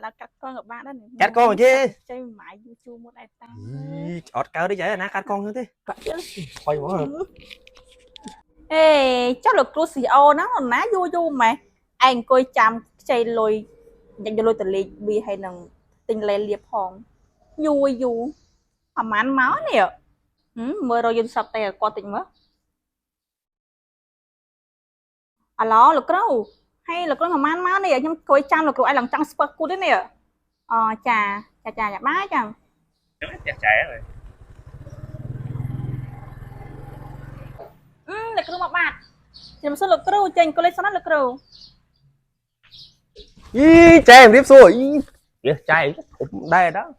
ឡូវកាត់កងក៏បានដែរនេះ កាត់កងទេ ចៃម៉ាយយូរជួមុនឯតា អត់កើតទេចែណាកាត់កងហ្នឹងទេ បាក់ជើង ផុយហ្មង អេចុះលោកគ្រូស៊ីអូហ្នឹងណាយូរយូរម៉េះឯងអង្គុយចាំខ្ចីលុយញ៉ាំយកលុយទៅលេងប៊ីហើយនឹងទិញលេលៀបផងយូរយូរប្រហែលមកនេះហឹមមើលរយយន្តសប្តែគាត់តិចមើលអាឡូលោកគ្រូហើយលោកគ្រូប្រហែលមកនេះខ្ញុំអង្គុយចាំលោកគ្រូឯងឡើងចង់ស្ពឹកគូទេនេះអូចាចាចាចាបាយចឹង ផ្ទះចែហើយ អឺលោកគ្រូមកបាទខ្ញុំសួរលោកគ្រូចេញកូលេចសិនណាលោកគ្រូ អីចែជំរាបសួរអីផ្ទះចែធំដែរដល់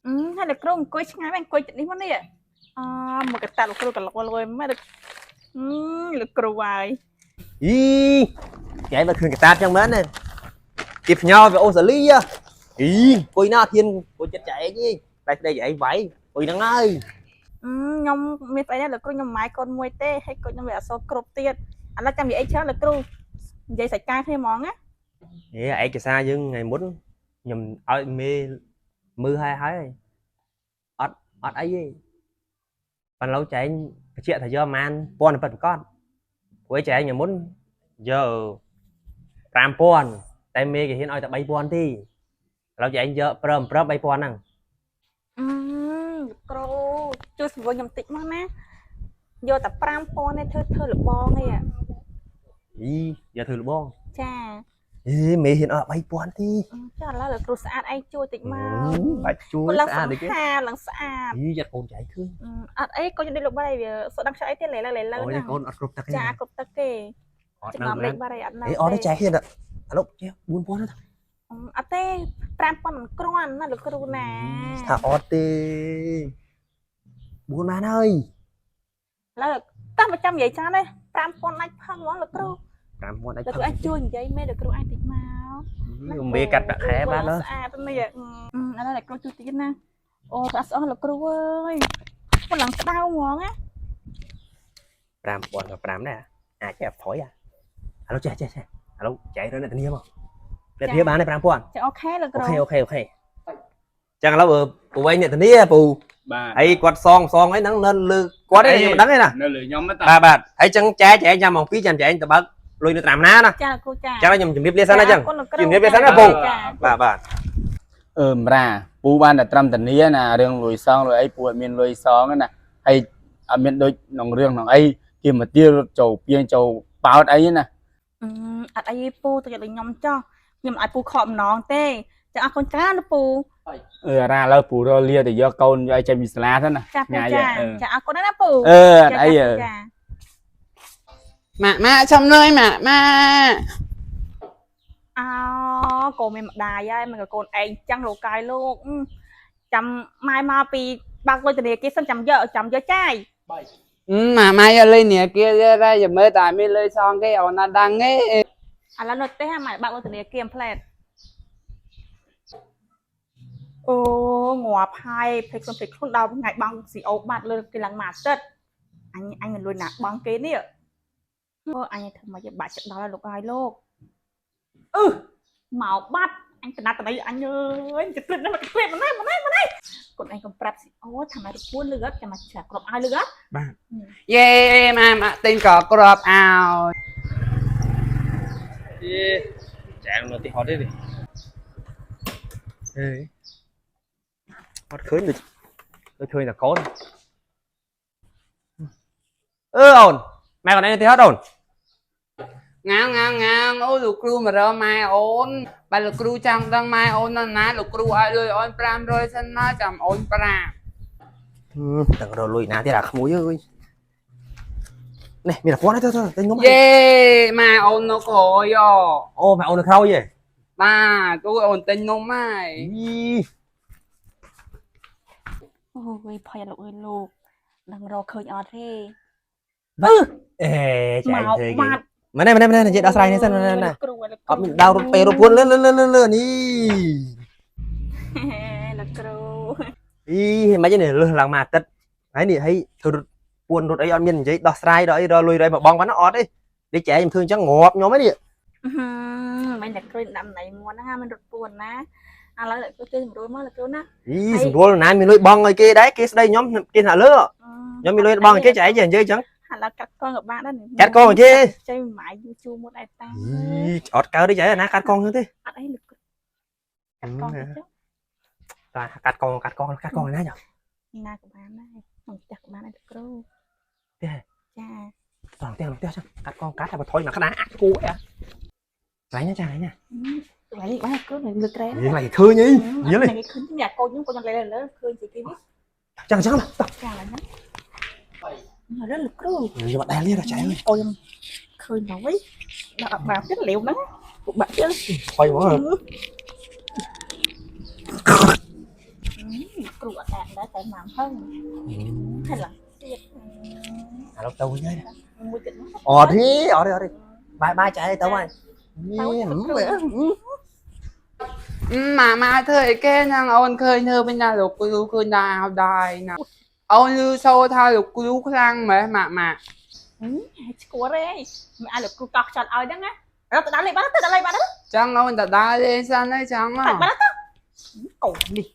អឺហើយលោកគ្រូអង្គុយឆ្ងាយមែនអង្គុយចិត្តនេះមកនេះអមកកតាលោកគ្រូកលលយមែនអឺលោកគ្រូហើយ អីចែមកឃើញកតាចឹងមែនទេគេផ្ញើពីអូស្ត្រាលីអីអង្គុយណាធានអង្គុយចិត្តចែឯងតែប្តីចែឯងវាយអង្គុយហ្នឹងហើយ អឺខ្ញុំមានស្អីដែរលោកគ្រូខ្ញុំម៉ាយកូនមួយទេហើយកូនខ្ញុំវាអត់សូវគ្រប់ទៀតឥឡូវចាំនិយាយអីច្រើនលោកគ្រូនិយាយសាច់ការគ្នាហ្មងណា អេឯកសារយើងថ្ងៃមុនខ្ញុំឲ្យមេមើលហើយហើយអត់អត់អីទេប៉ុន្តែឡូវចែងបញ្ជាក់ថាយកប្រហែលពាន់ពិតប្រាកដព្រោះចែងថ្ងៃមុនយក5000តែមេគេហ៊ានឲ្យតែ3000ទេឥឡូវចែងយកព្រមព្រម3000ហ្នឹង អឺលោកគ្រូជួយសម្រួលខ្ញុំតិចមកណាយកតែ5000នេះធ្វើធ្វើលបងឯង អីយកធ្វើលបង ចា អេមេហ៊ានឲ្យ3000ទេ ចាឥឡូវលោកគ្រូស្អាតឯងជួយតិចមក បាច់ជួយ ឡើង ស្អាតដូចគេ ហាឡើងស្អាត អីយ៉ាត់កូនចែងឃើញ អត់អីកូនខ្ញុំដេកលោកបាយវាសូដឹងខ្ចីអីទេលេលើលេលើ អូយ ហ្នឹង កូនអត់គ្រប់ទឹកទេ ចាគ្រប់ទឹកគេ អត់ ចំណ នៅ ំលេខបារីអត់នៅ អេអត់ទេចែហ៊ានឥឡូវចេះ4000ទៅ អត់ទេ5000មិនគ្រាន់ណាលោកគ្រូណា ថាអត់ទេ4បានហើយ ឥឡូវតោះមកចាំនិយាយច្រើនទេ5000ដាច់ផឹងហ្មងលោកគ្រូ 5000ដាច់ លោកគ្រូអាចជួយនិយាយមេលោកគ្រូអាចតិចមក មេកាត់ប្រាក់ខែបានហើយ ស្អាតនេះឥឡូវលោកគ្រូជួយតិចណាអូស្អាតស្អស់លោកគ្រូអើយមិនឡើងក្តៅហ្មងណា 5000ក៏5ដែរអាចចេះថយអាឥឡូវចេះចេះចេះឥឡូវចែករអ្នកធានាមកអ្នកធានាបានទេ5000 ចា OK លោកគ្រូ OK OK OK ចឹងឥឡូវពូវែងអ្នកធានាពូ បាទ ហើយគាត់សងសងអីហ្នឹងនៅលើគាត់ឯងខ្ញុំមិនដឹងទេណា នៅលើខ្ញុំហ្នឹងតា បាទបាទហើយចឹងចែចែចាំម៉ោង2ចាំចែទៅបើកលុយនៅតាមណាណា ចាលោកគ្រូចា ចឹងខ្ញុំជម្រាបលាសិនណាចឹង អរគុណលោកគ្រូ ជំរាបលាសិនណាពូ ចា បាទបាទ អឺមរាពូបានតែត្រឹមតានីណារឿងលុយសងលុយអីពូអត់មានលុយសងទេណាហើយអត់មានដូចក្នុងរឿងក្នុងអីគេមកទៀររត់ចូលពៀងចូលប៉ោតអីណា អឺអត់អីទេពូទៅយកដូចខ្ញុំចោះខ្ញុំមិនឲ្យពូខកម្ដងទេចាអរគុណច្រើនណាពូ អឺអារ៉ាឥឡូវពូរកលាទៅយកកូនយកឲ្យចេញពីសាលាទៅណា ចាពូចាចាអរគុណណាស់ណាពូ អឺអត់អី ចា អឺ ចា ម៉ាក់ម៉ាក់សុំលុយម៉ាក់ម៉ាក់ អោកូនមានម្ដាយហើយមិនក៏កូនឯងចឹងលោកកាយលោកអឺចាំម៉ែមកពីបើកលុយធនាគារសិនចាំយកចាំយកចាយ ម៉ាក់ម៉ាក់យកលុយនាគារទៀតហើយចាំមើលតើមានលុយសងគេអូនអត់ដឹងទេ ឥឡូវនៅផ្ទះម៉ែបើកលុយធនាគារផ្លែតអូងាប់ហើយភ្លេចខ្លួនភ្លេចខ្លួនដល់ថ្ងៃបងស៊ីអូបាត់លើគេឡើងមួយអាទិត្យអញអញមិនលុយណាបងគេនេះអូអញធ្វើមកយកបាក់ចិត្តដល់ហើយលោកហើយលោកអឺមកបាត់អញកណាត់តណីអញអើយចិត្តព្រិតណាស់មកព្រិតមកណាមកណាមកណាកូនឯងកុំប្រាប់ស៊ីអូថាម៉ែរពួនលឺអត់ចាំមកច្រាក់គ្រាប់ឲ្យលឺអត់ យេម៉ាក់ម៉ាក់ទិញក៏ក្របឲ្យ អេចែងនៅទីហត់ទេនេះអេអត់ឃើញដូចដូចឃើញតែកូនអឺអូនម៉ែកូនឯងនៅទីហត់អូន ងាងងាងងាងអូលោកគ្រូមករកម៉ែអូនបើលោកគ្រូចង់ដឹងម៉ែអូននៅណាលោកគ្រូឲ្យលុយអូន500សិនមកចាំអូនប្រាប់ ដឹងរកលុយណាទៀតអាក្មួយអើយនេះមានតែពាន់ទេទៅទៅងំ យេម៉ែអូននៅក្រោយអូ អូម៉ែអូននៅក្រោយទេ បាទគូអូនទិញនំហើយ អី អូយផយលោកអើយលោកដឹងរកឃើញអត់ទេ អេចែង មក ធ្វើគេ បាត់ ម៉ែនេះម៉ែនេះម៉ែនេះនិយាយដោះស្រាយនេះសិនណាណា លោកគ្រូលោក អត់មានដាវរត់ពេលរត់ពួនលឿនលឿនលឿនលឿននេះ លោកគ្រូ អីមិនទេលឺឡើងមួយអាទិត្យហើយនេះហើយធ្វើរត់ពួនរត់អីអត់មាននិយាយដោះស្រាយដល់អីដល់លុយដល់មកបងប៉ុណ្ណាអត់ទេនេះចែខ្ញុំធ្វើអញ្ចឹងងាប់ខ្ញុំឯនេះ មិនតែគ្រូដាក់ណៃមាត់ហ្នឹងមិនរត់ពួនណាឥឡូវលោកគ្រូជួយសម្រួលមកលោកគ្រូណា អីសម្រួលណាមានលុយបងឲ្យគេដែរគេស្ដីខ្ញុំគេថ្នាក់លើខ្ញុំមានលុយបងឲ្យគេចែកនិយាយអញ្ចឹង ឥឡូវកាត់កងក៏បានដែរ កាត់កងឲ្យគេ ចៃម៉ាយយូជួមុតដែរតា អីអត់កើតទេចែណាកាត់កងហ្នឹងទេ អត់អីលោកគ្រូកាត់កងទៅចុះ តាកាត់កងកាត់កងកាត់កងណាចុះ ណាក៏បានដែរក្នុងផ្ទះក៏បានដែរលោកគ្រូ ទេ ចា តោះផ្ទះផ្ទះចុះកាត់កងកាត់តែបថុយមកក្តារអាក់គូអីកន្លែងណាចាកន្លែងណា កន្លែងនេះបានលោកគ្រូនៅលើក្រែ យើងឡើងឃើញអីយល់ទេ គេឃើញញ៉ាកូនខ្ញុំកូនខ្ញុំលេលើឃើញទីគេនេះ ចឹងចឹងតោះ ចាឡើយហ្នឹងរឹងលោកគ្រូ យកមកដែលនេះដល់ចែអើយ អូខ្ញុំឃើញមកវិញដល់អត់បាបទៀតលាវហ្នឹងពុកបាក់ទៀត ថយហ្មង គ្រូអត់ដែរតែម៉ាំហឹងហើយឡើងទៀត ឥឡូវទៅវិញហើយ មួយទៀតមក អត់ទេអត់ទេអត់ទេបាយបាយចែទៅហើយ ម៉ាម៉ាធ្វើអីគេហ្នឹងអូនឃើញធ្វើវិញណាលោកគ្រូឃើញដល់អោដែរណាអូនឮសូរថាលោកគ្រូខ្លាំងម៉េះម៉ាក់ម៉ាក់ ហើយឈួរទេមិនអាចលោកគ្រូកោះចត់ឲ្យហ្នឹងណារត់ទៅដល់លេខបាត់ទៅដល់លេខបាត់ ចឹងអូនតដើរលេងសិនហើយចឹង ទៅបាត់ទៅកូននេះ